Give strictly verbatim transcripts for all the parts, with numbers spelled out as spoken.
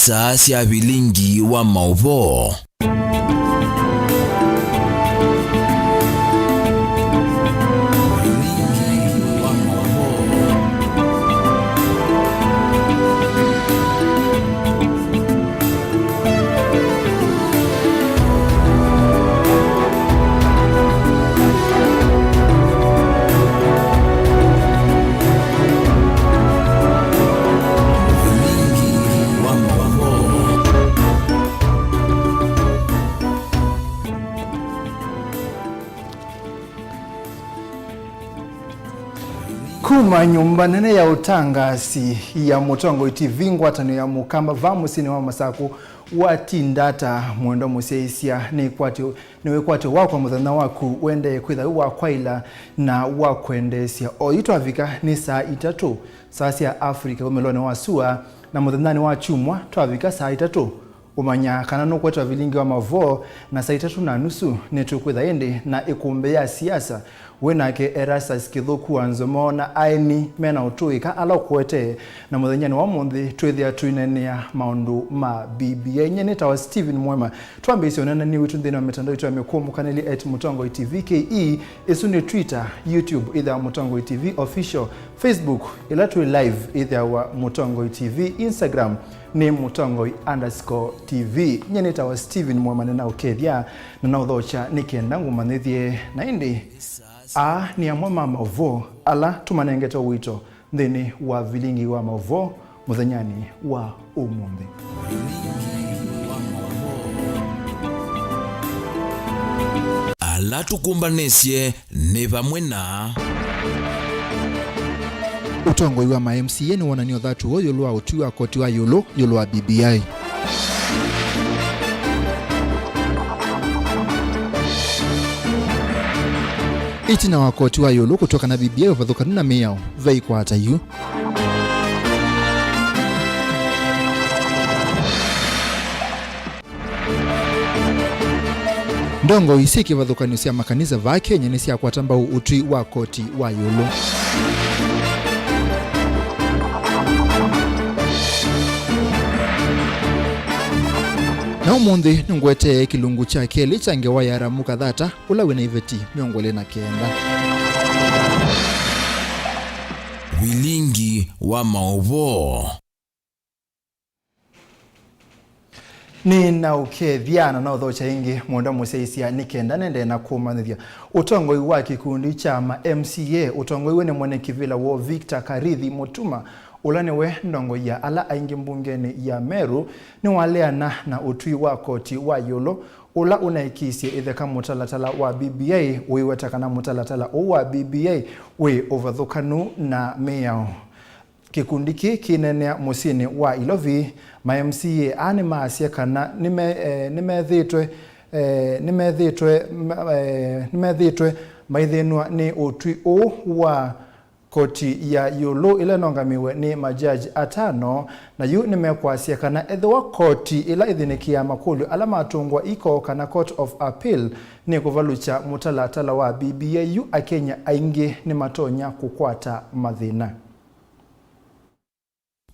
Saa sya vilingi wa maũvoo. Kuma nyũmba nene ya ũtangaasi ya Mũtongoi T V, ngwatanĩo ya Mũkamba, vaa mũsyĩnĩ wa Masakũ, watinda ata, Mwendwa Mũsyaĩĩsya? Nĩ kwatyo Nĩ wĩkwatyo wakwa mũthenya waku ũendee kwĩtha wĩ wa kwaĩla na wa kwendeesya. Oyu twavika nĩ saa itatũ, saa sya Africa, wũmĩlonĩ wa sua, na mũthenyanĩ wa kyumwa twavika saa itatũ, ũmanya kana nũkwetwa vilingi wa maũvoo, na saa itatũ na nusu nĩtũkwĩtha ĩndĩ na ĩkũmbĩ ya siasa wĩ nake Erastus Kĩthũku wa Nzomo na aeni mena ũtũĩka ala ũkũetee, na mũthenyanĩ wa ũmũnthĩ twĩthĩa tũineenea maũndũ ma B B I. Nyie nĩtawa Stephen Mwema. Twambĩĩsye ũneenany'a witũ nthĩnĩ wa mĩtandao itũ ya mĩkũũmũkanĩlye at Mũtongoi T V K E, ĩsu nĩ Twitter, YouTube ĩthĩawa Mũtongoi T V Official, Facebook ĩla twĩ live ĩthĩawa Mũtongoi T V, Instagram nĩ Mũtongoi underscore T V. Nyie nĩtawa Stephen Mwema, nĩnaũkethya na naũthokya nĩ kenda ngũmanyĩthye. Na ĩndĩ, aa nĩ amwe ma maũvoo ala tũmanengete ũito nthĩnĩ wa vilingi wa maũvoo mũthenyanĩ wa ũmũnthĩ. Ala tũkũmbanĩsye nĩ vamwe na. Ũtongoi wa ma M C A nĩwonanie ũthatu woo ĩũlũ wa ũtwi wa koti wa ĩũlũ ĩũlũ wa B B I. Ĩtina wa koti wa ĩũlũ kũtw'a kana B B I ũvathũkanu na mĩao, ve ikwata yu. Ndongoi syĩ kĩvathũkany'o sya makanisa vaa Kenya nĩsyakwata mbau ũtwi wa koti wa ĩũlũ. Na ũmũnthĩ nĩngũetee kĩlungu kya kelĩ kya ngewa ya Ramu Kathata, ũla wĩ na iveti mĩongo ĩlĩ na kenda. Vilingi wa maũvoo. Nĩnaũkethya na naũthokya ĩngĩ, Mwendwa Mũsyaĩĩsya, nĩ kenda nendee na kũmanyĩthya. Ũtongoi wa kĩkundi kya ma M C A ũtongoiw'e nĩ mwene kĩvĩla woo Victor Karithi Mũtuma, ũla nĩwe ndongoi ya ala aingĩ mbungenĩ ya Meru, nĩwaleana na ũtwi wa koti wa ĩũlũ ũla ũnaĩkĩĩsye ĩtheka mũtalatala wa B B I ũiweta kana mũtalatala ũũ wa B B I wĩ ũvathũkanu na mĩao. Kĩkundi kĩĩ kĩneenea mũsyĩnĩ wa Ilovi, ma M C A aa nĩmaasya kana nĩme-, eh, nĩmethĩĩtwe, eh, nĩmethĩĩtwe, ma-, eh, nĩmethĩĩtwe maithĩnw'a nĩ ũtwi ũũ wa koti ya ĩũlũ ĩla ĩnũngamĩwe nĩ majaji atano, na yu nĩmekwasya kana ethĩwa koti ĩla ĩthĩnĩkĩaa makũlyo ala matũngwa iko kana Court of Appeal nĩkũvalũkya mũtalatala wa B B I, yu Akenya aingĩ nĩmatonya kũkwata mathĩna.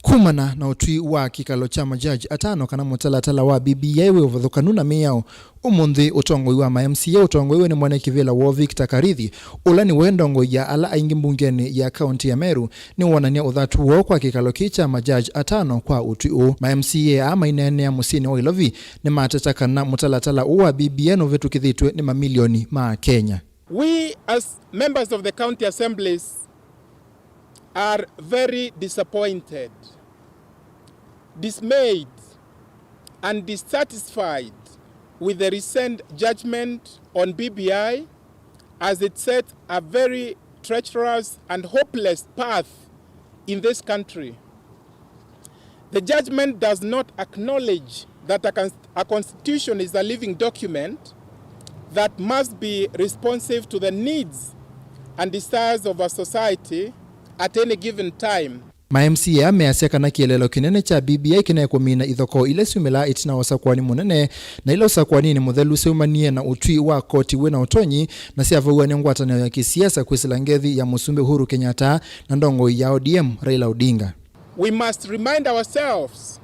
Kumana na ũtwi wa kĩkalo kya majaji atano kana mũtalatala wa B B I wĩ ũvathũkanu na mĩao, ũmũnthĩ ũtongoi wa ma M C A ũtongoiwe nĩ mwene kĩvĩla woo Victor Karithi, ũla nĩwe ndongoi ya ala aingĩ mbungenĩ ya kaunti ya Meru, nĩwonany'a ũthatu woo kwa kĩkalo kĩĩ kya majaji atano kwa ũtwi ũũ. Ma M C A aa maineenea mũsyĩnĩ wa Ilovi nĩmateta kana mũtalatala ũũ wa B B I nũvĩtũkĩthĩtw'e nĩ mamilioni ma Akenya. We as members of the county assemblies are very disappointed, dismayed, and dissatisfied with the recent judgment on B B I, as it set a very treacherous and hopeless path in this country. The judgment does not acknowledge that a cons-, a constitution is a living document that must be responsive to the needs and desires of a society at any given time. Ma M C A measya kana kĩeleelo kĩnene kya B B I kĩnaĩ kũmina ithokoo ila syumĩlaa ĩtina wa ũsakũani mũnene na ila ũsakũaninĩ mũthelu syaumanie na ũtwi wa koti wĩ na ũtonyi na syavaw'a nĩ ngwatanĩo ya kĩsiasa kwĩsĩla ngethi ya Mũsumbĩ Uhuru Kenyatta na ndongoi ya O D M Raila Odinga. We must remind ourselves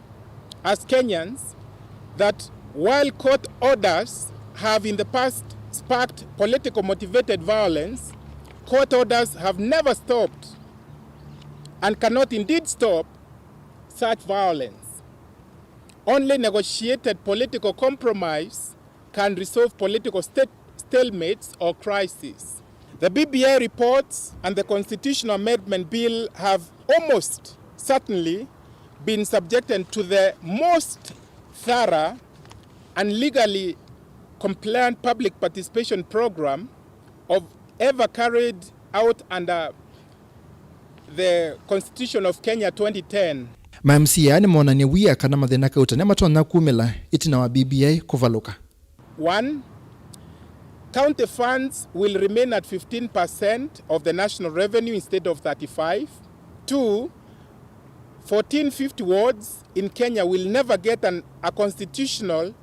as Kenyans that while court orders have in the past sparked political motivated violence, court orders have never stopped and cannot indeed stop such violence. Only negotiated political compromise can resolve political state stalemates or crises. The B B I reports and the Constitutional Amendment Bill have almost certainly been subjected to the most thorough and legally compliant public participation program of ever carried out under the Constitution of Kenya twenty ten. Ma M C A aya nĩmonanie wia kana mathĩna kautani matonya kumĩla ĩtina wa B B I kũvalũka. One, county funds will remain at fifteen percent of the national revenue instead of thirty-five. Two, fourteen fifty wards in Kenya will never get an, a constitutional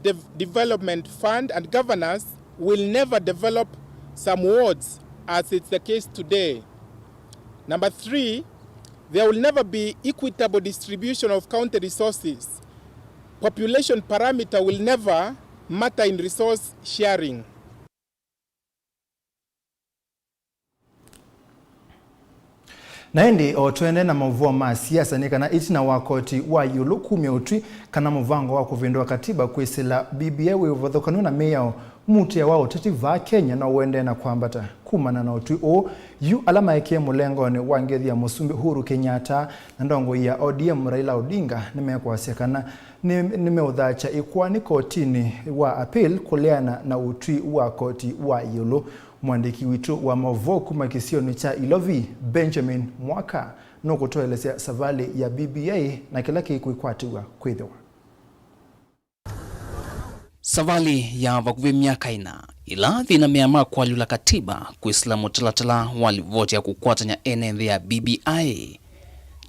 dev-, development fund, and governors will never develop some wards as it's the case today. Number three, there will never be equitable distribution of county resources. Population parameter will never matter in resource sharing. Na ĩndĩ o twende na maũvoo ma siasa, nĩ kana ĩtina wa koti wa ĩũlũ kumya ũtwi kana mũvango wa kũvĩndũa katiba kwĩsĩla B B I wĩ ũvathũkanu na mĩao, mũtĩo wa ũteti vaa Kenya no ũendee na kwambata. Kumana na ũtwi ũũ, yu ala maekie mũlengonĩ wa ngethi ya Mũsumbĩ Uhuru Kenyatta na ndongoi ya O D M Raila Odinga nĩmekwasya kana nĩ, nĩmeũthakya ĩkoani kotinĩ wa appeal kũleana na ũtwi wa koti wa ĩũlũ. Mũandĩki witũ wa maũvoo kuma kĩsionĩ kya Ilovi, Benjamin Mwaka, nũkũtũelesya savalĩ ya B B I na kĩla kĩkwĩkwatĩw'a kwĩthĩwa. Savalĩ ya vakuvĩ myaka ĩna, ĩla thĩna mea ma kũalyũla katiba kwĩsĩla mũtalatala wa livoti ya kũkwatany'a ene nthĩ ya B B I,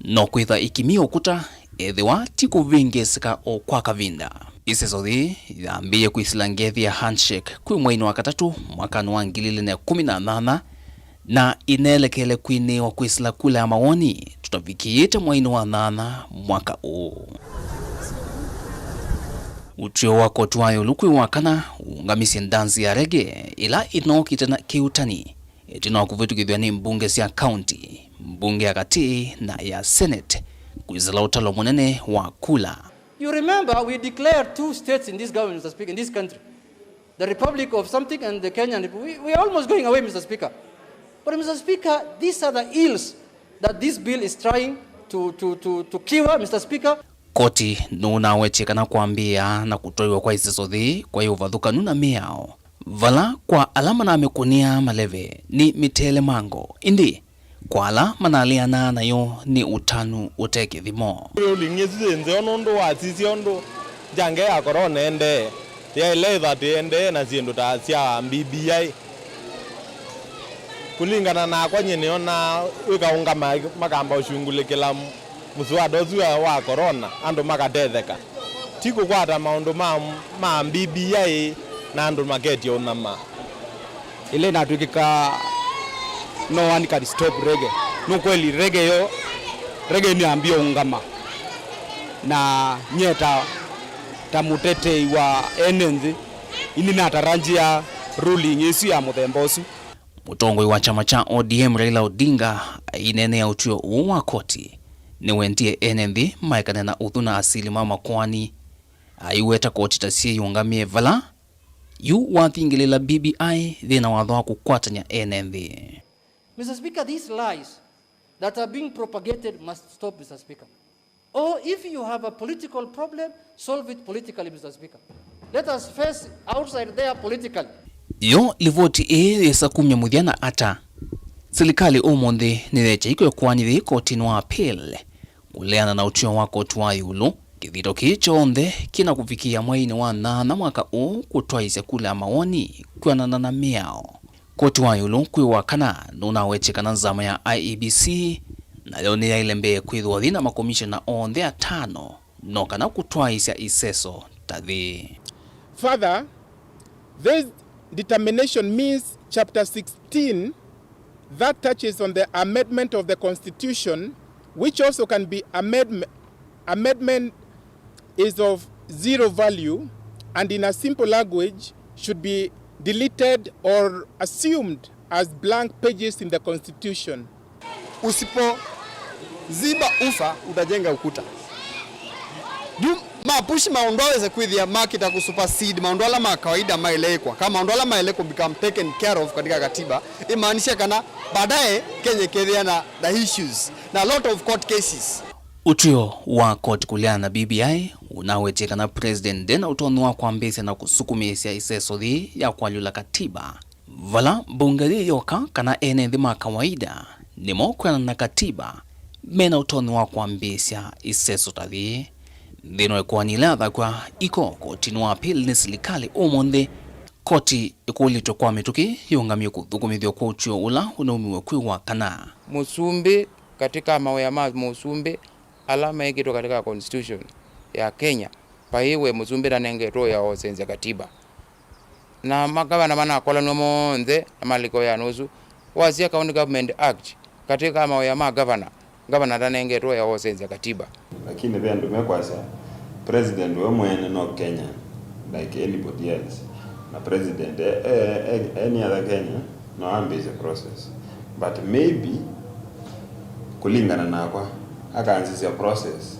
no kwĩthwa ĩkimie ũkũta, ethĩwa ti kũvĩngĩĩsĩka o kwa kavinda. Ĩseso yĩĩ yambĩĩe kwĩsĩla ngethi ya handshake kwĩ mweinĩ wa katatũ mwakanĩ wa ngili ilĩ na ĩkũmi na nyanya, na ĩneelekele kwinĩĩwa kwĩsĩla kula ya mawoni tũtavikĩĩte mweinĩ wa nyanya mwaka ũũ. Ũtw'ĩo wa koti wa ĩũlũ kwĩ wa kana ũũngamisye ndanzi ya rege ĩla ĩnookĩte na kĩũtani ĩtina wa kũvĩtũkĩthw'a nĩ mbunge sya kaunti, mbunge ya katĩ na ya senate kwĩsĩla ũtalo mũnene wa kula. You remember we declared two states in this government, Mister Speaker, in this country. The Republic of something and the Kenyan Republic. We, we are almost going away, Mister Speaker. But, Mister Speaker, these are the ills that this bill is trying to, to, to, to cure, Mister Speaker. Koti nũnawetye kana kwambĩĩa na kũtwaiwa kwa ĩseso yĩĩ kwaĩ ũvathũkanu na mĩao, vala kwa ala manamĩkũnĩa maleve nĩ mĩtelemango, ĩndĩ kwa ala manaleanaa nayo nĩ ũtanu ũte kĩthimo. Ruling ĩsu yĩ nzeo nũndũ wasisya ũndũ njange ya corona ĩendee, yaĩle ĩtha tĩendee na syĩndũ ta sya B B I. Kũlingana nakwa nyie nĩonaa wĩkaũngama makamba ũshungulĩkĩla mũswada ũsu wa, wa corona, andũ makatetheka. Ti kũkwata maũndũ ma, ma B B I na andũ maketye ũnyama. Ĩla ĩnatw'ĩkĩka, no one can stop reggae. Nĩ kweli reggae yo, reggae nĩyambie ũngama. Na nyie ta, ta mũtetei wa ene nthĩ, nĩnatarajia ruling ĩsu ya mũthemba ũsu. Mũtongoi wa kyama kya O D M Raila Odinga aineenea ũtw'ĩo ũũ wa koti, nĩwendie ene nthĩ maekane na ũthũ na asili ma makoani. Aiweta koti ta syĩyũngamĩe vala yu wathingĩlĩla B B I yĩna watho wa kũkwatany'a ene nthĩ. Mister Speaker, these lies that are being propagated must stop, Mister Speaker. Or if you have a political problem, solve it politically, Mister Speaker. Let us face outside there politically. Yo livoti ĩĩ yĩsa kumya mũthya na ata? Silikalĩ ũmũnthĩ nĩyekya iko ĩkoani yĩĩ kotinĩ wa appeal kũleana na ũtw'ĩo wa koti wa ĩũlũ, kĩthito kĩĩ kyonthe kĩna kũvikĩĩa mweinĩ wa nyanya mwaka ũũ kũtwaĩsya kula ya mawoni kwĩanana na mĩao. Koti wa ĩũlũ kwĩ wa kana nũnawetye kana nzama ya I E B C nayo nĩyaĩle mbee kwĩthĩwa yĩna makomishona onthe atano, no kana kũtwaĩsya ĩseso ta yĩĩ. Further, this determination means chapter sixteen that touches on the amendment of the constitution, which also can be amendm-, amendment is of zero value and, in a simple language, should be deleted or assumed as blank pages in the constitution. Usipoziba ufa, utajenga ukuta. Juu mapush maũndũ aweze kwĩthĩa makĩta kũsupersede maũndũ ala ma kawaida maĩle ĩkwa, kana maũndũ ala maĩle kũ become taken care of katika katiba, imaanisha kana baadaye Kenya ĩkethĩa na the issues na a lot of court cases. Ũtw'ĩo wa koti kũleana na B B I ũnawetie kana President nde na ũtonyi wa kwambĩĩsya na kũsukumĩĩsya ĩseso yĩĩ ya kũalyũla katiba, vala mbunge yĩĩ yoka kana ene nthĩ ma kawaida nĩmo kwĩanana na katiba me na ũtonyi wa kwambĩĩsya ĩseso ta yĩĩ. Nthĩnĩ wa ĩkoani ĩla yathakwa iko kotinĩ wa appeal nĩ silikalĩ ũmũnthĩ, koti ĩkũlĩtwe kwa mĩtũkĩ yĩũngamye kũthũkũmĩthw'a kwa ũtw'ĩo ũla ũnaumiw'e kwĩ wa kana. Mũsumbĩ katika mawĩa ma mũsumbĩ ala mekĩtwe katika constitution ya Kenya, vai we mũsumbĩ ndanengetwe ũya wa ũsenzya katiba. Na magavana manakolanw'a monthe na malika ũyanĩ ũsu. Wasya County Government Act, katĩ ka mawĩa ma gavana, gavana ndanengetwe ũya wa ũsenzya katiba. Lakini ve andũ mekwasya, president we mwene no Kenyan like anybody else, na president e, e, e, any other Kenyan no ambĩĩsye process, but maybe kũlingana nakwa, akaanzĩsya process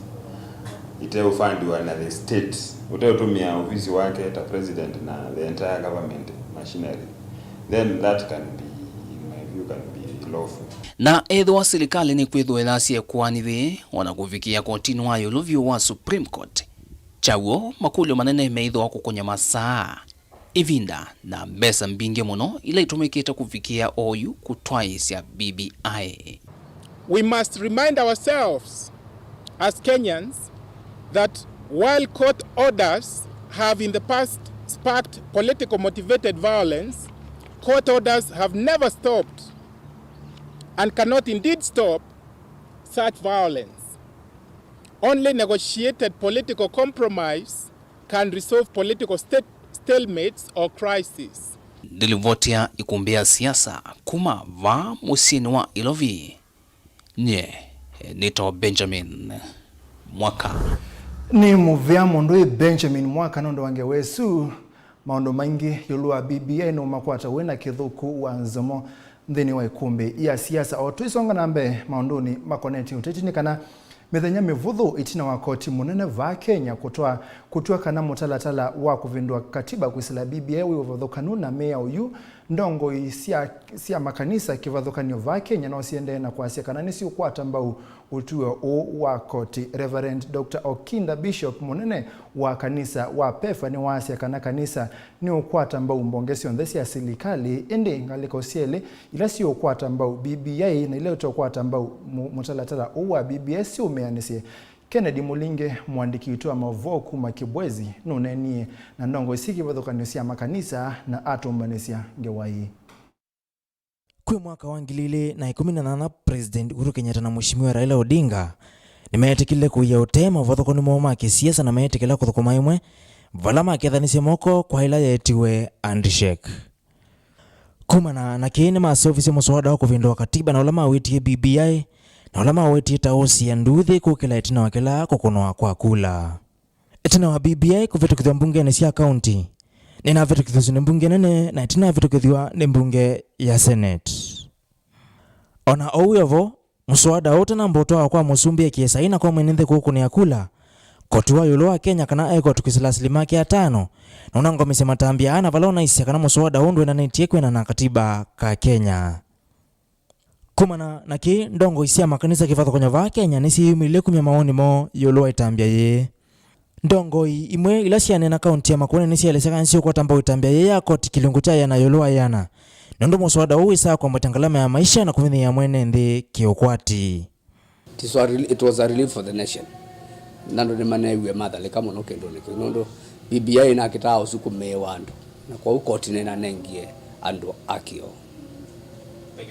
ĩteũfandiwa na the state, ũteũtũmĩa ovisi wake ta president na the entire government machinery, then that can be, in my view, can be lawful. Na ethĩwa silikalĩ nĩkwĩthĩwa ĩyasya ĩkoani yĩĩ o na kũvikĩa kotinĩ wa ĩũlũ vyũ wa Supreme Court, kyaw'o makũlyo manene meĩthĩwa kũkũny'a masaa, ĩvinda, na mbesa mbingĩ mũno ila itũmĩkĩte kũvikĩa oyu kũtwaĩĩsya B B I. We must remind ourselves as Kenyans that while court orders have in the past sparked political motivated violence, court orders have never stopped and cannot indeed stop such violence. Only negotiated political compromise can resolve political state stalemates or crises. Ndĩlivoti ya ikumbĩ ya siasa kuma vaa mũsyĩnĩ wa Ilovi. Nyie nĩtawa Benjamin Mwaka. Nĩ mũvea mũndũ ĩ Benjamin Mwaka nũndũ wa ngewa ĩsu. Maũndũ maingĩ ĩũlũ wa B B I nũmakwata wĩ na kĩthũku wa nzomo nthĩnĩ wa ikumbĩ ya siasa. O tũisonga na mbee maũndũnĩ makonetye ũteti nĩ kana mĩthenya mĩvũthũ ĩtina wa koti mũnene vaa Kenya kũtwaa kũtw'a kana mũtalatala wa kũvĩndũa katiba kwĩsĩla B B I wĩ ũvathũkanu na mĩao yu, ndongoi sya, sya makanisa kĩvathũkany'o vaa Kenya no siendee na kwasya kana nĩsiũkwata mbau ũtw'ĩo ũũ wa koti. Reverend Doctor Okinda, Bishop mũnene wa kanisa wa PEFA, nĩwaasya kana kanisa nĩũkwata mbau mbonge syonthe sya silikalĩ, ĩndĩ ngalĩko syelĩ ila siũkwata mbau B B I na ila iteũkwata mbau mũ-, mũtalatala ũũ wa B B I siũmĩanĩsye. Kennedy Mũlinge, mũandĩki witũ wa maũvoo kuma Kibwezi, nũneenie na ndongoi syĩ kĩvathũkany'o sya makanisa na atũmbanĩsya ngewa ĩĩ. Kwĩ mwaka wa ngili ilĩ na ĩkũmi na nyanya, President Uhuru Kenyatta na Mheshimiwa Raila Odinga nĩmeetĩkĩlile kũia ũtee maũvathũkany'o moo ma kĩsiasa na meetĩkĩla kũthũkũma ĩmwe, vala makethanisye moko kwa ĩla yeetiwe handshake. Kumana na kĩĩ, nĩmaseũvisye mũswada wa kũvĩndũa katiba na ũla mawĩtie B B I, na ũla mawetie ta ũsia nduuthĩ kũkĩla ĩtina wa kĩla kũkũnwa kwa kula. Ĩtina wa B B I kũvĩtũkĩthw'a mbungenĩ sya kaunti, nĩnavĩtũkĩthw'e nĩ mbunge nene na ĩtinavĩtũkĩthw'a nĩ mbunge ya Senate. O na ũu wĩ o vo, mũswada ũũ ũtanamba ũtwawa kwa mũsumbĩ ekĩe saii na kwa mwene nthĩ kũũkũnĩa kula, koti wa ĩũlũ wa Kenya kana High Court kwĩsĩla asilĩ make atano nũnangomisye matambya aa na vala ũnaisye kana mũswada ũũ ndwĩananĩtye kwĩanana na katiba ka Kenya. Kumana na kĩĩ, ndongoi sya makanisa kĩvathũkany'o vaa Kenya nĩsyĩyumĩlile kumya mawoni moo ĩũlũ wa ĩtambya yĩĩ. Ndongoi imwe ila syaneena kaunti ya Makueni nĩsyaelesya kana nĩsyũkwata mbau ĩtambya yĩĩ ya koti kĩlungu kya ĩana ĩũlũ wa ĩana, nũndũ mũswada ũũ wĩsaa kwambatya ngalama ya maisha na kũmĩnyĩĩa mwene nthĩ kĩũkwati. It was a rel-, it was a relief for the nation. Na andũ nĩmaneewie mathalĩka mũno kĩndũnĩ kĩu, nũndũ B B I ĩnakĩtaa ũsukumĩĩwa andũ, na kwoou koti nĩnanengie andũ akĩo.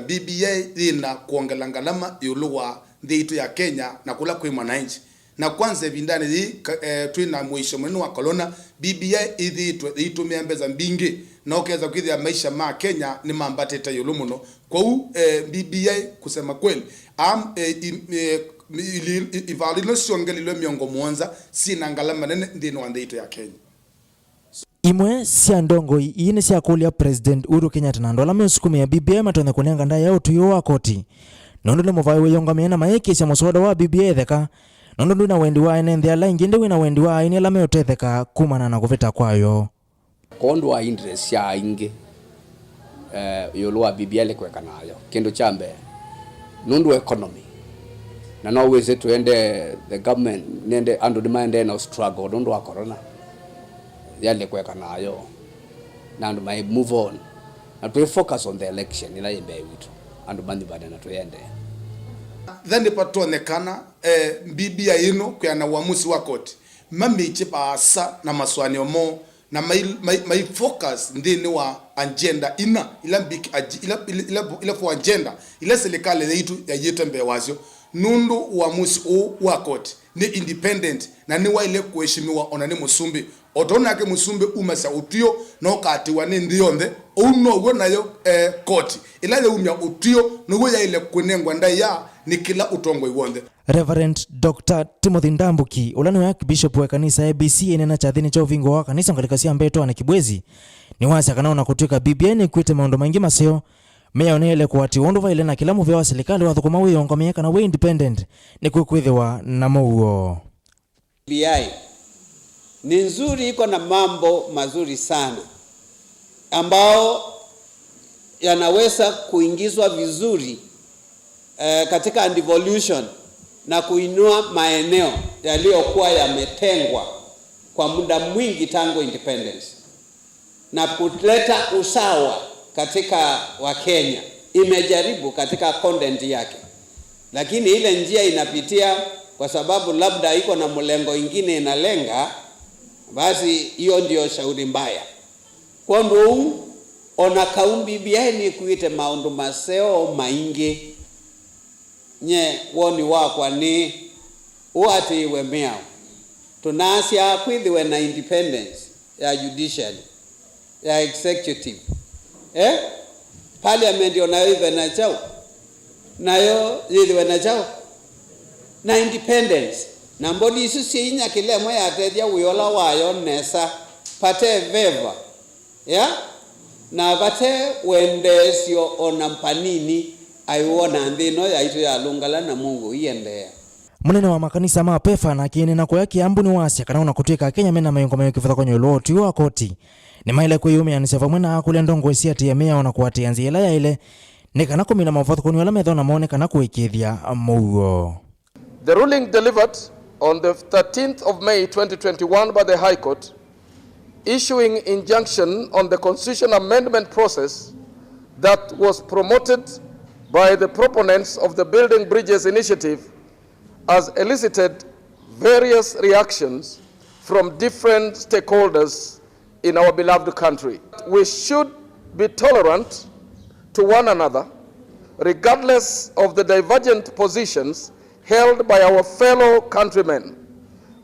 B B I yĩna kwongela ngalama ĩũlũ wa nthĩ yitũ ya Kenya na kũla kwĩ mwananchi. Na kwanza ĩvindanĩ yĩĩ ka-, eh, twĩ na mũisyo mũnene wa corona, B B I ĩthĩĩtwe ĩitũmĩa mbesa mbingĩ, na ũkesa kwĩthĩa maisha ma Kenya nĩmambatĩte ĩũlũ mũno. Kwoou, eh, B B I, kusema kweli, am, eh, im, eh, Ili- i- Ivalo ila syongelilwe mĩongo mũonza syĩ na ngalama nene nthĩnĩ wa nthĩ itũ ya Kenya. Imwe sya ndongoi ii nĩsyakũlya President Uhuru Kenyatta na andũ ala meũsukumĩa B B I matonye kũnenga ndaĩa ũtwi ũũ wa koti, nũndũ nĩ mũvaĩ wĩyũngamĩe na mayĩkĩĩsya mũswada wa B B I ĩtheka, nũndũ ndwĩ na wendi wa ene nthĩ ala aingĩ, ĩndĩ wĩ na wendi wa aeni ala meũtetheka kumana na kũvĩta kwayo. Kwondũ wa interest sya aingĩ eh, ĩũlũ wa B B I ĩla ĩkweka nayo. Kĩndũ kya mbee, nũndũ wa economy. Na no wĩsĩ tũendee, the government, nende, andũ nĩmaendee na struggle nũndũ wa corona. Yaĩle kweka nayo. Na andũ mai move on. Na twĩ focus on the election ĩla yĩ mbee witũ. Andũ manyuvane na twĩendee. Then vatonyekana eh, B B I ĩno kwĩana uamusi wa koti, mamĩkye vaasa na masũanĩo moo, na mai, mai, mai focus nthĩnĩ wa agenda ina, ila big ag- ila, ila, ila, ila four agenda ila silikalĩ yaitũ yaiĩte mbee wasyo, nũndũ uamusi ũũ wa koti nĩ independent na nĩwaĩle kũeshimiwa ona nĩ mũsumbĩ. O ta ũu nake mũsumbĩ umasya ũtw'ĩo na ũkaatĩĩwa nĩ nthĩ yonthe, ũu now'o nayo eh, koti ĩla yaumya ũtw'ĩo now'o yaĩle kũnengwa ndaĩa nĩ kĩla ũtongoi w'onthe. Reverend Doctor Timothy Ndambuki, ũla nĩwe Archbishop wa ĩkanisa ya A B C, aineena kyathĩnĩ kya ũvingũa wa kanisa ngalĩko sya mbee ĩtwaanĩ Kibwezi, nĩwasya kana o na kũtw'ĩka B B I nĩkwĩte maũndũ maingĩ maseo, mĩao nĩyaĩle kũatĩĩwa ũndũ vaĩle na kĩla mũvĩa wa silikalĩ wathũkũma wĩyũngamĩe kana wĩ independent nĩkwĩkwĩthĩwa na mũuo. B B I ni nzuri, iko na mambo mazuri sana ambao yanaweza kuingizwa vizuri eh, katika devolution na kuinua maeneo yaliyokuwa yametengwa kwa muda mwingi tangu independence na kuleta usawa katika Wakenya. Imejaribu katika content yake, lakini ile njia inapitia, kwa sababu labda iko na mlengo ingine inalenga, basi hiyo ndio shauri mbaya. Kwondũ ũu, o na kau B B I nĩkuĩte maũndũ maseo maingĩ, nye woni wakwa nĩ ũatĩĩwe mĩao. Tũnaasya kwĩthĩwe na independence ya judiciary, ya executive. Eh? Parliament o nayo ĩve na kyaũ? Nayo yĩthĩwe na kyaũ? Na independence. Na mboni isu syĩ inya, kĩla ĩmwe yatethya wĩa ũla wayo nesa, vate veva. Ya? Na vate wendeesyo o na vanini aiwona nthĩ ĩno yaitũ yalũngala na mũuo ũiendeea. Mũnene wa makanisa ma PEFA nake aineena kũya Kiambu nĩwasya kana o na kũtw'ĩka Akenya me na mayũngamany'o kĩvathũkany'o ĩũlũ wa ũtwi wa koti, nĩmaĩle kwĩyũmĩanĩsya vamwe na akũlya ndongoi siatĩĩe mĩao na kũatĩĩa nzĩa ĩla yaĩle nĩ kana kũmina mavathũkany'o ala methĩwa namo nĩ kana kũĩkĩĩthya mũuo. The ruling delivered on the thirteenth of May twenty twenty-one by the High Court, issuing injunction on the constitution amendment process that was promoted by the proponents of the Building Bridges Initiative, has elicited various reactions from different stakeholders in our beloved country. We should be tolerant to one another, regardless of the divergent positions held by our fellow countrymen.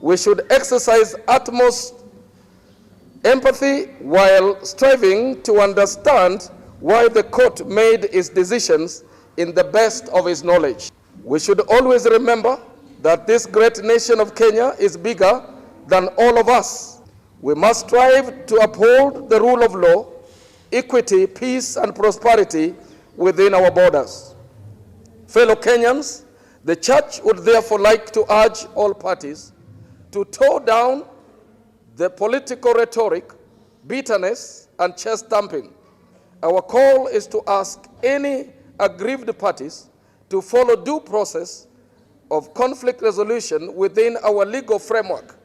We should exercise utmost empathy while striving to understand why the court made its decisions in the best of its knowledge. We should always remember that this great nation of Kenya is bigger than all of us. We must strive to uphold the rule of law, equity, peace, and prosperity within our borders. Fellow Kenyans, the church would therefore like to urge all parties to tone down the political rhetoric, bitterness, and chest thumping. Our call is to ask any aggrieved parties to follow due process of conflict resolution within our legal framework.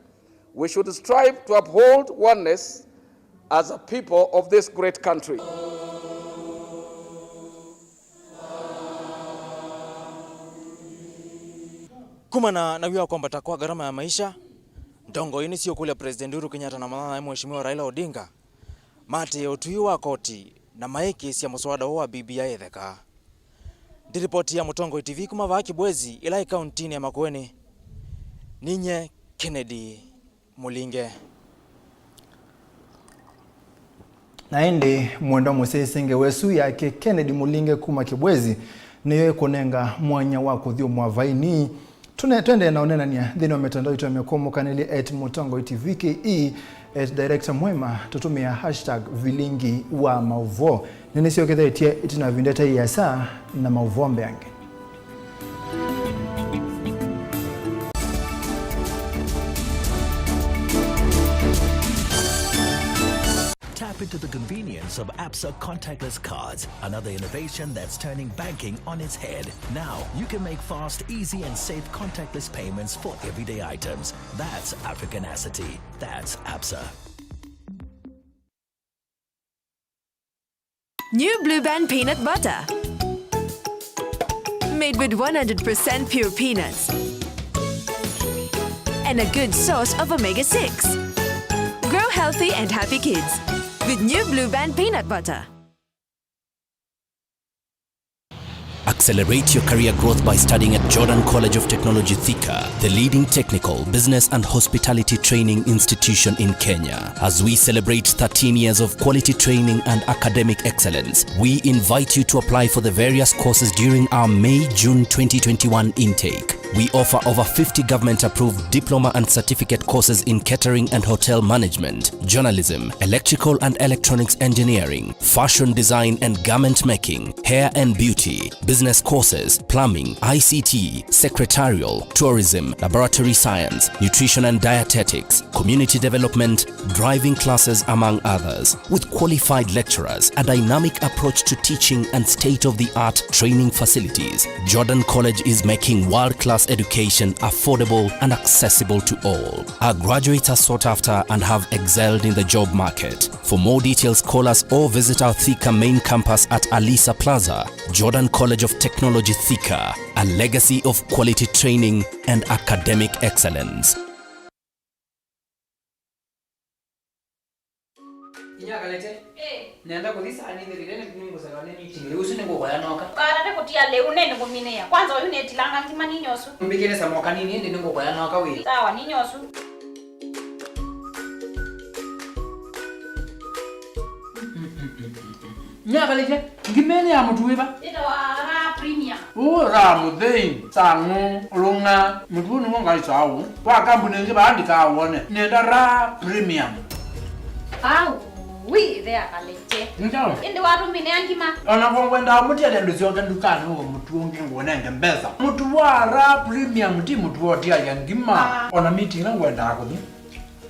We should strive to uphold oneness as a people of this great country. Kumana na wia wa kwambata kwa garama ya maisha, ndongoi nĩsiũkũlya President Uhuru Kenyatta na mũnyanyae Mheshimiwa Raila Odinga maatĩĩe ũtwi wa koti na mayĩkĩĩsya mũswada ũũ wa B B I ĩtheka. Ndĩ ripoti ya Mũtongoi T V kuma vaa Kibwezi, ĩla ĩ kauntinĩ ya Makueni, ninyie Kennedy Mũlinge. Na ĩndĩ mwendwa mũsyaĩĩsya, ngewa ĩsu yake Kennedy Mũlinge kuma Kĩbwezi nĩyo ĩkũnenga mwanya wa kũthyũmũa vainii Tũne-, twendee na ũneenany'a nthĩnĩ wa mĩtandao itũ ya mĩkũmũkanĩlye at Mũtongoi T V K E, at Director Mwema, tũtũmĩa hashtag vilingi wa maũvoo. Nĩnĩsyokethetye ĩtina wa ĩvinda ĩte ĩasa na maũvoo mbeange. Tap into the convenience of ABSA contactless cards, another innovation that's turning banking on its head. Now, you can make fast, easy, and safe contactless payments for everyday items. That's Africanacity. That's ABSA. New Blue Band peanut butter. Made with one hundred percent pure peanuts. And a good source of omega six. Grow healthy and happy kids with New Blue Band peanut butter. Accelerate your career growth by studying at Jordan College of Technology Thika, the leading technical, business and hospitality training institution in Kenya. As we celebrate thirteen years of quality training and academic excellence, we invite you to apply for the various courses during our May-June twenty twenty-one intake. We offer over fifty government-approved diploma and certificate courses in catering and hotel management, journalism, electrical and electronics engineering, fashion design and garment making, hair and beauty, business courses, plumbing, I C T, secretarial, tourism, laboratory science, nutrition and dietetics, community development, driving classes, among others. With qualified lecturers, a dynamic approach to teaching, and state-of-the-art training facilities, Jordan College is making world-class education affordable and accessible to all. Our graduates are sought after and have excelled in the job market. For more details, call us or visit our Thika main campus at Alisa Plaza. Jordan College of Technology Thika, a legacy of quality training and academic excellence. Inya Kalete. Eh. Nenda kuthi saa nini thirire ni ningusaka ni meeting. Usu ni ngukoya noka. Karate kutia leu nene kuminia. Kwanza uyu netilanga ngima ni nyosu. Mbikire samoka nini ndi ni ngukoya noka wi. Sawa ni nyosu. Nyakalĩte, ngimĩnĩ ya mũtu wĩva? Ĩtawa Raha Premium. Ũ Raha Mũthei, Sang'ũ, Lũng'a, mũtu ũũ nĩw'o ngaĩsaa ũũ. Kwa kambuni ĩngĩ vaa ndikawone. Nĩenda Raha Premium. Au, wi, ĩthe akalĩte. Nĩ kyaũ? Ĩndĩ watũmĩnĩa ngima. O na ko ngwendaa mũtialya ndũsyoke ndukanĩ ũwe mũtu ũngĩ ngũnenge mbesa. Mũtu wa Raha Premium ti mũtu wa ũtialya ngima. Ah. O na meeting ĩla ngwendaa kũthi.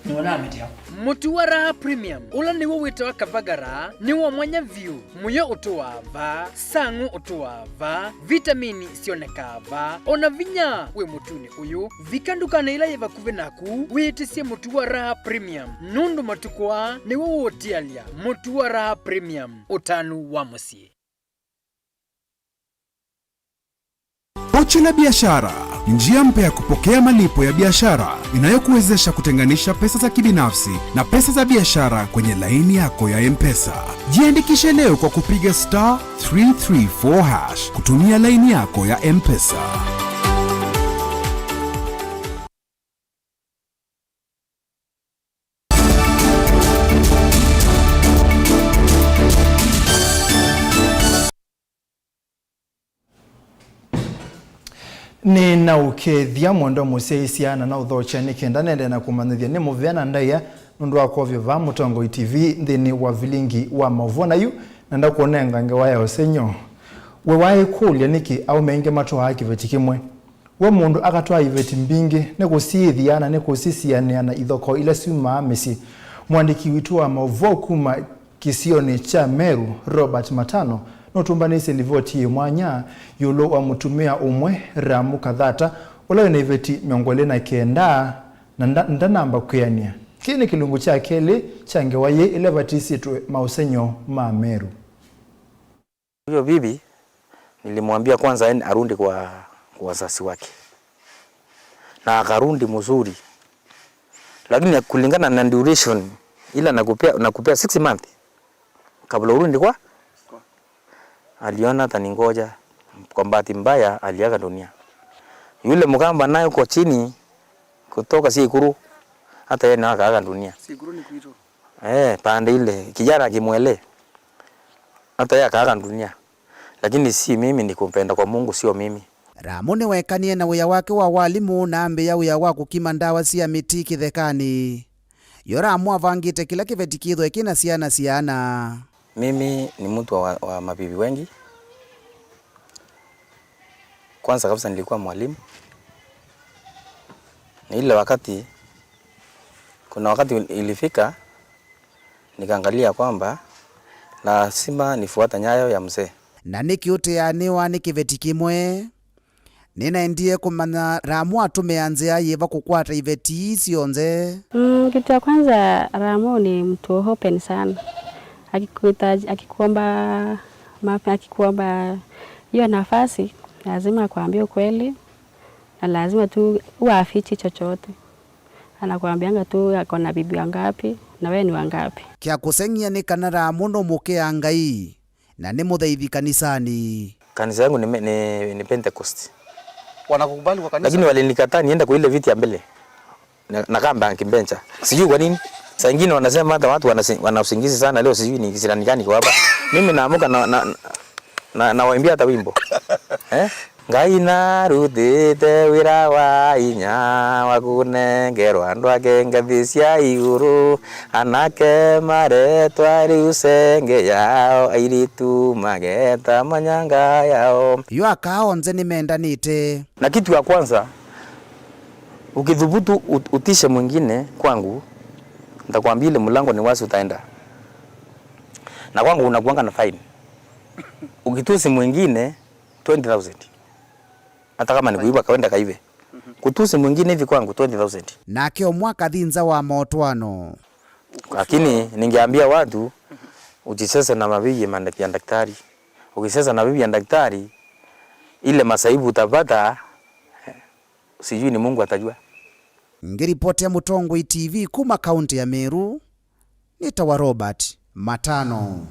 Nĩw'o namĩtia. Mũtu wa Raha Premium, ũla nĩw'o wĩtawa Kavagara, nĩ wa mwanya vyũ. Mũyo ũtũaa vaa, sang'ũ ũtũaa vaa, vitamini syonekaa vaa, o na vinya wĩ mũtunĩ ũyũ. Vika ndukanĩ ĩla yĩ vakuvĩ naku, wĩtĩsye mũtu wa Raha Premium, nũndũ matukũ aa nĩw'o ũũtialya. Mũtu wa Raha Premium, ũtanu wa mũsyĩ. Pochi la Biashara, njia mpya ya kupokea malipo ya biashara inayokuwezesha kutenganisha pesa za kibinafsi na pesa za biashara kwenye laini yako ya M-Pesa. Jiandikishe leo kwa kupiga star three three four hash kutumia laini yako ya M-Pesa. Nĩnaũkethya mwendwa mũsyaĩĩsya na naũthokya nĩ kenda nende na kũmanyĩthya nĩ mũvea na ndaĩa nũndũ wa kwovya vaa Mũtongoi T V nthĩnĩ wa vilingi wa maũvoo na yu nenda kũnenga ngewa ya ũsengy'o. We waĩkũlya nĩkĩ aũme aingĩ matwaa kĩveti kĩmwe? We mũndũ akatwaa iveti mbingĩ nĩ kũsiĩthya na nĩ kũsisianĩa na ithokoo ila syumaa mĩsyĩ? Mũandĩki witũ wa maũvoo kuma kĩsionĩ kya Meru, Robert Matano, nũtũmbanĩisye livoti yĩ mwanya ĩũlũ wa mũtumĩa ũmwe, Ramu Kathata, ũla wĩ na iveti mĩongo ĩlĩ na kenda na nda-, ndanamba kwĩanĩa. Kĩĩ nĩ kĩlungu kya kelĩ kya ngewa yĩĩ ĩla ĩvatisĩtwe maũsengy'o ma Meru. Huyo bibi nilimwambia kwanza aende arudi kwa, kwa wazazi wake. Na akarudi mzuri. Lakini kulingana na duration ila nakupea, nakupea six months kabla urudi kwa, aliona hata ningoja. Kwa bahati mbaya aliaga dunia. Yule mkamba naye huko chini kutoka Sikuru, hata yeye naye akaaga dunia. Sikuru ni kuitwa. Eh, pande ile kijana akimwele hata yeye akaaga dunia. Lakini si mimi, ni kupenda kwa Mungu, sio mimi. Ramu nĩwekanie na wĩa wake wa walimũ na ambĩĩa wĩa wa kũkima ndawa sya mĩtĩ kĩthekanĩ. Yo Ramu avangĩte kĩla kĩveti kĩthwe kĩna syana siana. Mimi ni mtu wa, wa mabibi wengi. Kwanza kabisa nilikuwa mwalimu. Na ile wakati, kuna wakati ilifika, nikaangalia kwamba lazima nifuate nyayo ya mzee. Na nĩkĩ ũteanĩwa nĩ kĩveti kĩmwe? Nĩnaendie kũmanya Ramu atũmĩa nzĩa yĩva kũkwata iveti ii syonthe. Mm, kitu ya kwanza, Ramu ni mtu open sana. Akikuhitaji, akikuomba, ma-, akikuomba hiyo nafasi, lazima akwambie ukweli, na lazima tu uafichi chochote. Anakuambianga tu ako na bibi wangapi, na wewe ni wangapi. Kya kũseng'ia nĩ kana Ramu nũmũkĩa Ngai. Na nĩ mũthaithi kanisanĩ. Kanisa yangu ni, ni, ni Pentecost. Wanakukubali kwa kanisa? Lakini walinikataa niende kwa ile viti ya mbele. Na, na kamba kimbencha. Sijui kwa nini. Saa ingine wanasema hata watu wanasi-, wana usingizi sana leo, sijui ni kisirani gani kwa hapa. Mimi naamka na, na, na, nawaimbia hata wimbo. Eh? Ngai narutĩte wĩra wa inya wa kũnengerwa andũ ake ngathĩ sya ĩũlũ. Anake maretwa rĩu senge yao, airĩtu mageta manyanga yao. Yo aka onthe nĩmendanĩte. Na kitu ya kwanza, ukithubutu ut-, utishe mwingine kwangu, nitakwambia ile mlango ni wazi utaenda. Na kwangu unakuanga na fine. Ukitusi mwingine, twenty thousand. Hata kama ni kuiba, kaenda kaibe. Kutusi mwingine hivi kwangu, twenty thousand. Nake ũmwe akathi nza wa motwano. Lakini ningeambia watu, usicheze na mabibi ya mandak-, ya daktari. Ukicheza na bibi ya daktari, ile masaibu utapata, sijui ni Mungu atajua. Ngĩripotia Mũtongoi T V kuma kaunti ya Meru, nĩtawa Robert Matano.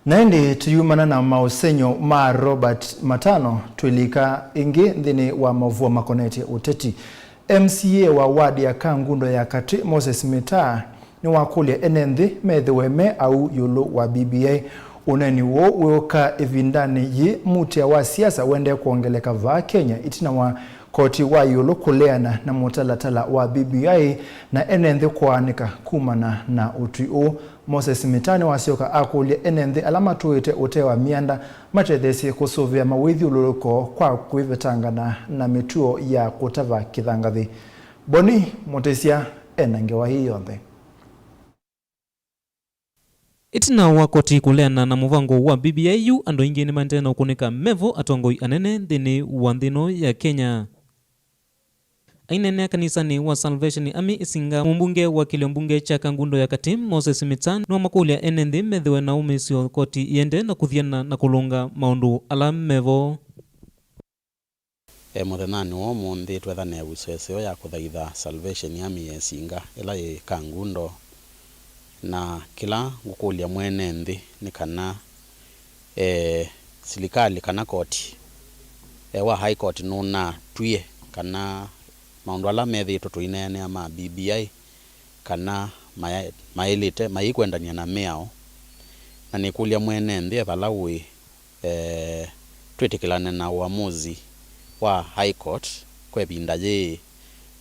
Na ĩndĩ tũyumana na maũsengy'o ma Robert Matano, twĩlika ĩngĩ nthĩnĩ wa maũvoo makonetye ũteti. M C A wa ward ya Kangundo ya Katĩ, Moses Mitaa, nĩwakũlya ene nthĩ methĩwe me au ĩũlũ wa B B I. Ũneeni ũũ wĩũka ĩvindanĩ yĩĩ mutia wa siasa ũendee kwongeleka vaa Kenya, ĩtina wa koti wa ĩũlũ kũleana na mũtalatala wa B B I na ene nthĩ kũaanĩka kumana na ũtwi ũũ. Moses Mitaa nĩwasyoka akũlya ene nthĩ ala matũĩte ũtee wa myanda matetheesye kũsũvĩa mawĩthyũlũlũko kwa kwĩvetangana na mĩtuo ya kũtava kĩthangathĩ. Boni Mũtĩsya ena ngewa ĩĩ yonthe. Ĩtina wa koti kũleana na mũvango wa B B I yu, andũ aingĩ nĩmaendee na ũkũnĩka mevo atongoi anene nthĩnĩ wa nthĩ ĩno ya Kenya. Aineenea kanisanĩ wa Salvation Army Isinga, mũmbunge wa kĩlio mbunge kya Kangundo ya Katĩ, Moses Mitaa, nĩwamakũlya ene nthĩ methĩwe na ũmĩĩsyo koti ĩendee na kũthiana na kũlũnga maũndũ ala mevo. E, mũthenyanĩ wa ũmũnthĩ, twetha na ĩvuso ĩseo ya kũthaitha Salvation Army ya Isinga, ĩla yĩ Kangundo, na kĩla ngũkũlya mwene nthĩ nĩ kana, e, silikalĩ kana koti, e, wa High Court nũnatwie kana maũndũ ala methĩĩtwe tũineenea ma B B I kana maya-, maĩlĩte, mayĩkwendany'a na mĩao, na nĩkũlya mwene nthĩ e vala ũĩ, eh, twĩtĩkĩlane na ũamuzi wa High Court kwa ĩvinda yĩĩ,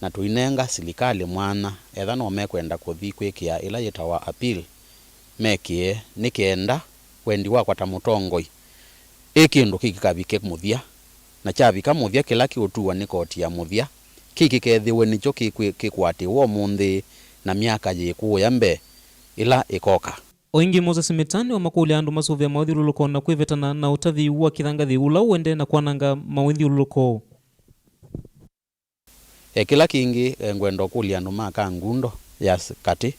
na tũinenga silikalĩ mwanya, etha no mekwenda kũthi kwĩkĩa ĩla yĩtawa appeal, mekĩe, nĩ kenda wendi wakwa ta mũtongoi, ĩ kĩndũ kĩkavike mũthya, na kyavika mũthya kĩla kĩũtuwa nĩ koti ya mũthya, kĩĩ kĩkethĩwe nĩkyo kĩkwĩ-, kĩkũatĩĩwa ũmũnthĩ na myaka yĩĩ kũũya mbee ĩla ĩkoka. O ĩngĩ, Moses Mitaa nĩwamakũlya andũ masũvĩa mawĩthyũlũlũko na kwĩvetana na ũtavi wa kĩthangathĩ ũla ũendee na kwananga mawĩthyũlũlũko. E, kĩla kĩngĩ, e, ngwenda ũkũlya andũ ma Kangundo ya s-, katĩ,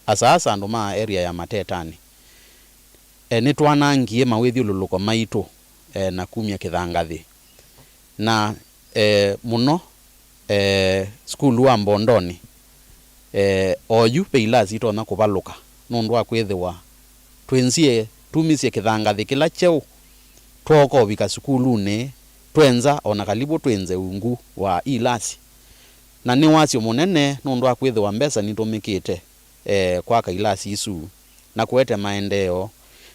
asa asa andũ ma area ya Matetanĩ. E, nĩtwanangie mawĩthyũlũlũko maitũ, e, na kumya kĩthangathĩ. Na, e, mũno, e, sukulu wa Mbondonĩ, e, oyu ve ilasi itonya kũvalũka nũndũ wa kwĩthĩwa twĩnzie tumisye kĩthangathĩ kĩla kyeũ, twooka ũvika sukulunĩ, twenza o na kalivũ twĩnze ungu wa ilasi. Na nĩ wasyo mũnene nũndũ wa kwĩthĩwa mbesa nitũmĩkĩte, e, kwaka ilasi isu na kũete maendeeo,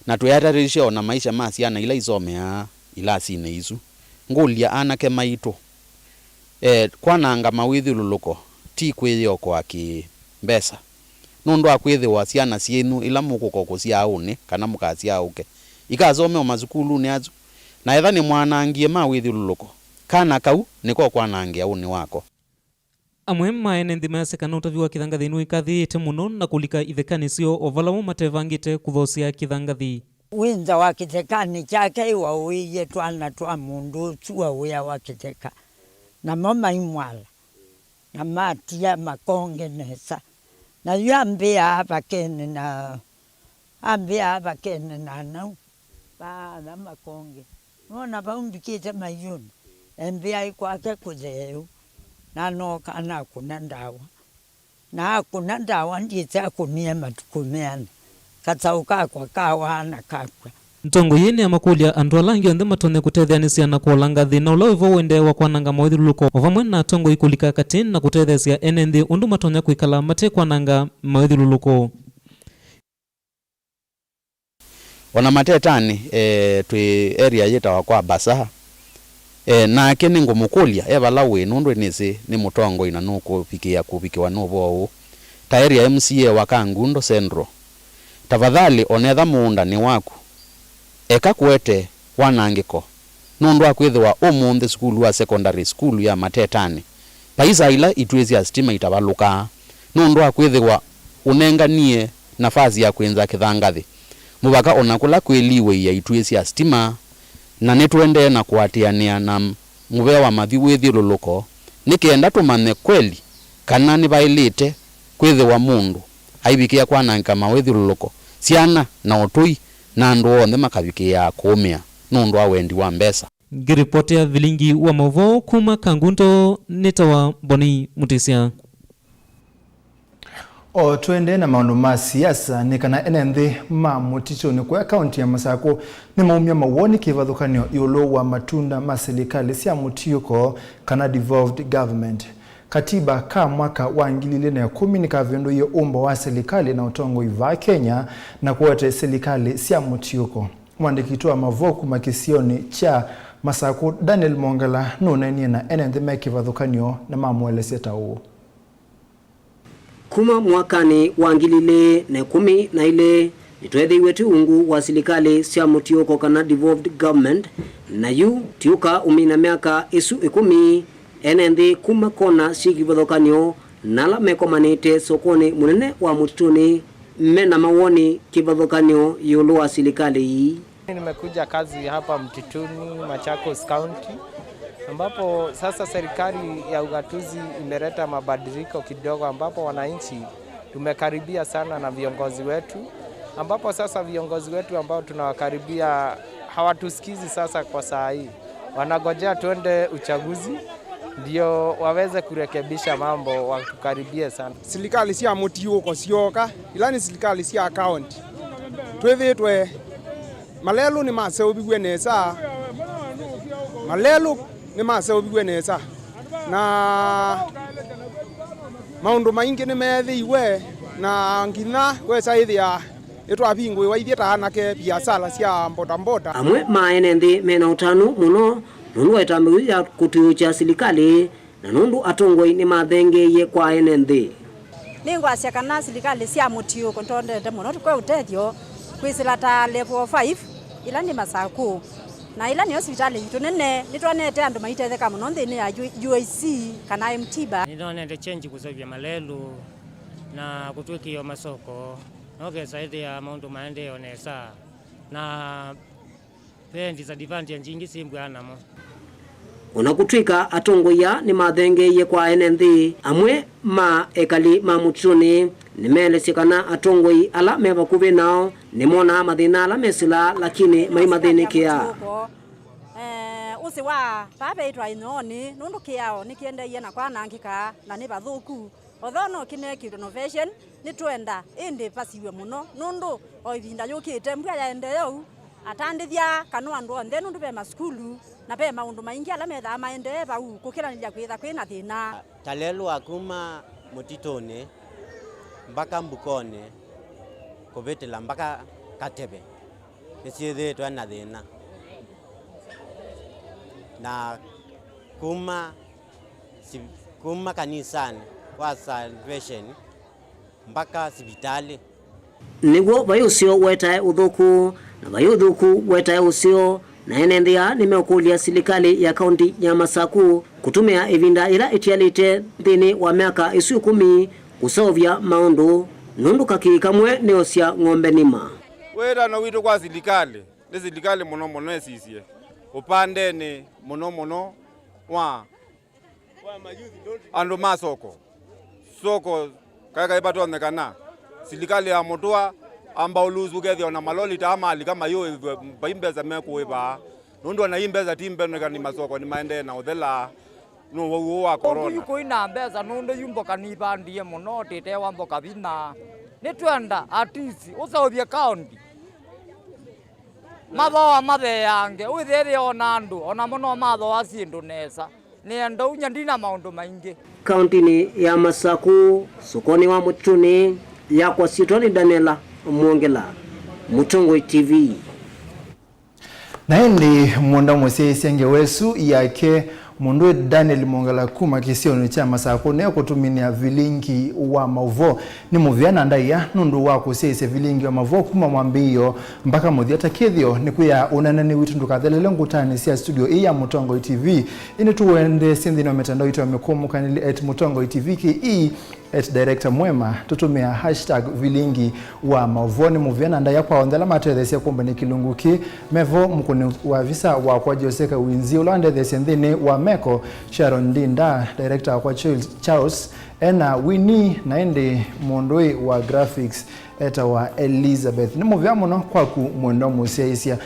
na twĩatatĩsye o na maisha ma syana ila isomeaa ilasinĩ isu. Ngũlya anake maitũ, e, kwananga mawĩthyũlũlũko ti kwĩyĩokoa kĩ-mbesa, nũndũ wa kwĩthĩwa syana syenyu ila mũkũka kũsyaa ũnĩ kana mũkasyaa ũke, ikasome o masukulunĩ asu, na ethĩwa nĩmwanangie mawĩthyũlũlũko, kana kau nĩkokwanangĩa ũnĩ wako. Amwe ma ene nthĩ measya kana ũtavi wa kĩthangathĩ nĩwĩkathĩĩte mũno na kũlika ithekanĩ syoo o vala mo matevangĩte kũthosea kĩthangathĩ. Wĩnza wa kĩthekanĩ kyake ĩwaũĩie twana twa mũndũ ũsu wa wĩa wa kĩtheka, namo maimwala, na matia makonge nesa. Na yu ambĩaa vakene na, ambĩaa vakene na nau, vaatha makonge. Nona vau mbikĩte maiũnĩ, embĩaĩ kwake kũtheeu, na nooka nakũna ndawa. Na akũna ndawa ndyĩsĩ akũnie matukũ meana, kasaũ kakwa kawaa na kakw'a. Ntongoi nĩamakũlya andũ ala angĩ onthe matonya kũtetheanĩsya na kũola ngathĩ na ũla wĩvo ũendee wa kwananga mawĩthyũlũlũko, o vamwe na atongoi kũlika katĩ na kũtetheesya ene nthĩ ũndũ matonya kwĩkala mate kwananga mawĩthyũlũlũko. O na Matetanĩ, e, twĩ area yĩtawa kwa Basaa. E, nake nĩngũmũkũlya e vala wĩ, nũndũ nĩsĩ nĩ mũtongoi na nũkũvikĩĩa kũvikĩwa nĩ ũvoo ũũ. Ta area M C A wa Kangundo Central, tafadhali, onetha mũũnda nĩ waku, eka kũete wanangĩko, nũndũ wa kwĩthĩwa ũmũnthĩ sukulu wa secondary school ya Matetanĩ, paisa ila ituĩ sya sitima itavalũkaa, nũndũ wa kwĩthĩwa ũnenganie nafasi ya kwĩnza kĩthangathĩ mũvaka o na kũla kwĩliw'ĩĩa ituĩ sya sitima, na nĩtũendee na kũatĩanĩa na mũvea wa mathi wĩthyũlũlũko nĩ kenda tũmanye kweli kana nĩvaĩlĩte kwĩthĩwa mũndũ aivikĩa kwanangĩka mawĩthyũlũlũko, syana na ũtũi, na andũ onthe makavikĩĩa kũũmĩa nũndũ wa wendi wa mbesa. Ngĩripotea vilingi wa maũvoo kuma Kangundo, nĩtawa Boni Mutisya. O tũendee na maũndũ ma siasa, nĩ kana ene nthĩ ma mũtitũnĩ kũya kaunti ya Masakũ nĩmaumya mawoni kĩvathũkany'o ĩũlũ wa matunda ma silikalĩ sya mũtiũko kana devolved government. Katiba ka mwaka wa ngili ilĩ na ĩkũmi nĩkavĩndũie ũmbo wa silikalĩ na ũtongoi vaa Kenya na kũete silikalĩ sya mũtiũko. Mwandĩki witũ wa mavoo kuma kĩsionĩ kya Masakũ, Daniel Mongala, nũneenie na ene nthĩ me kĩvathũkany'o na mamũelesya ta ũũ. Kuma mwakanĩ wa ngili ilĩ na ĩkũmi na ilĩ, nĩtweethĩiwe twĩ ungu wa silikalĩ sya mũtiũko kana devolved government, na yu tiũka ũmina myaka ĩsu ĩkũmi, ene nthĩ kuma kona syĩ kĩvathũkany'o na ala mekomanĩte sokonĩ mũnene wa mũtitũnĩ mena mawoni kĩvathũkany'o ĩũlũ wa silikalĩ ii. Nimekuja kazi hapa Mtituni, Machakos County, ambapo sasa serikali ya ugatuzi imeleta mabadiliko kidogo, ambapo wananchi tumekaribia sana na viongozi wetu, ambapo sasa viongozi wetu ambao tunawakaribia hawatusikizi sasa kwa saa hii. Wanagojea tuende uchaguzi ndio waweze kurekebisha mambo, watukaribie sana. Silikalĩ sya mũtiũko syooka, ila nĩ silikalĩ sya kaunti. Twĩthĩĩtwe malelũ nĩmaseũviw'e nesa, malelũ nĩmaseũviw'e nesa, na maũndũ maingĩ nĩmeethĩiwe, na nginya wesa ĩthĩa nĩtwavingũĩwa ithyĩ ta anake viasala sya mbotambota. Amwe ma ene nthĩ mena ũtanu mũno nũndũ wa ĩtambya yĩu ya kũtw'ĩũkya silikalĩ, na nũndũ atongoi nĩmathengeeie kwa ene nthĩ. Nĩngwasya kana silikalĩ sya mũtiũko nĩtwendete mũno tũkwe ũtethyo kwĩsĩla ta level five, ĩla nĩ Masakũ, na ĩla nĩyo sivitalĩ yitũ nene. Nĩtwonete andũ maitetheka mũno nthĩnĩ ya U I C kana M T B A. Nĩnonete change kũseũvya malelũ na kũtwĩkĩĩa masoko, na ũkesa ĩthĩa maũndũ maendee o nesa, na ve disadvantage ingĩ syĩmbwĩana namo. O na kũtw'ĩka atongoi aa nĩmathengeeie kwa ene nthĩ, amwe ma ekali ma mũtitũnĩ nĩmeelesya kana atongoi ala me vakuvĩ nao nĩmonaa mathĩna ala mesĩlaa, lakini maimathĩnĩkĩa. Eh, ũsĩ wa vaa veĩtwa Ĩnyoonĩ, nũndũ kĩao nĩkĩendeeie na kwanangĩka na nĩ vathũku. Although no kĩneekĩtwe renovation, nĩtwenda ĩndĩ vasiw'e mũno, nũndũ o ĩvinda yũkĩte mbua yaendee ũu, atandĩthya kana andũ onthe, nũndũ ve masukulu na ve maũndũ maingĩ ala methaa maendee vau kũkĩlanĩlya kwĩtha kwĩ na thĩna. Ta lelũ wa kuma mũtitũnĩ mbaka Mbukonĩ kũvĩtĩla mbaka Kateve nĩsyĩthĩĩtwe na thĩna. Na kuma, si- kuma kanisanĩ kwa salvation mpaka sivitalĩ. Nĩw'o vai ũseo wetae ũthũku, na vai ũthũku wetae ũseo, na ene nthĩ aa nĩmeũkũlya silikalĩ ya kaunti ya Masaku kũtũmĩa ĩvinda yĩla ĩtialĩte nthĩnĩ wa myaka ĩsu ĩkũmi kũseũvya maũndũ, nũndũ kakĩĩ kamwe nĩosya ng'ombe nima. Wĩtano witũ kwa silikalĩ, nĩ silikalĩ mũno mũno ĩsisye ũpandenĩ mũno mũno wa andũ ma soko. Soko kaĩ kaĩ vatonyekana silikalĩ ya mũtũa amba ũlusu ũkethĩa ona maloli taa malika mayũĩvw'e vai mbesa mekũĩvaa, nũndũ ona ii mbesa ti mbonekani masoko nĩmaendee na ũthela nũndũ wa ũwau ũũ wa korona. Yu kũi na mbesa nũndũ yu mboka nivandie mũno tĩtewa mboka vinya. Nĩtwenda atisi ũseũvye kaũndi. Mathooa matheange, wĩthĩe ona andũ, onamo no mathooa syĩndũ nesa. Nĩenda ũnya ndina maũndũ maingĩ. Kauntinĩ ya Masaku, sokonĩ wa Mũtitũnĩ, yakwa syĩtwa nĩ Daniela Mwongela, Mũtongoi T V. Na ĩndĩ mũndũ mũsyaĩĩsya ngewa ĩsu yake, mũndũ wĩ Daniel Mwongela kuma kĩsionĩ kya Masaku nĩekũtũmĩnĩa vilingi wa maũvoo. Nĩ mũvea na ndaĩa nũndũ wa kũsyaĩĩsya vilingi wa maũvoo kuma mwambĩĩo mpaka mũthya. Ta kĩthĩo, nĩ kwĩa ũneenanĩ witũ ndũkathelele ngũtanĩ sya studio ĩĩ ya Mũtongoi T V, ĩndĩ tũendeesye nthĩnĩ wa mĩtandao itũ ya mĩkũmũkanĩlye at Mũtongoi T V K E, at Director Mwema, tũtũmĩa hashtag vilingi wa maũvoo. Nĩ mũvea na ndaĩa kwa onthe ala matetheesya kũmbany'a kĩlungu kĩĩ. Mevo mũkũni wa visa wakwa Jose Kawinzi, ũla wandetheesya nthĩnĩ wa meko, Sharon Ndinda, director wakwa Charles, Charles, ena Winnie, na ĩndĩ mũndũĩ wa graphics etawa Elizabeth. Nĩ mũvea mũno kwaku mwendwa mũsyaĩĩsya.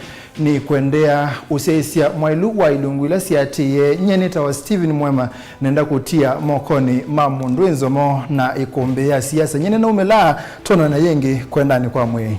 Nĩ kũendeea ũsyaĩĩsya mwaĩlu wa ilungu ila siatĩĩe. Nyie nĩtawa Stephen Mwema, nenda kũtia mokonĩ ma mũndũ wĩ nzomo na ĩkũmbĩ ya siasa. Nyie nĩnaumĩlaa, twonana yĩngĩ kwendanĩ kwa mwĩĩ.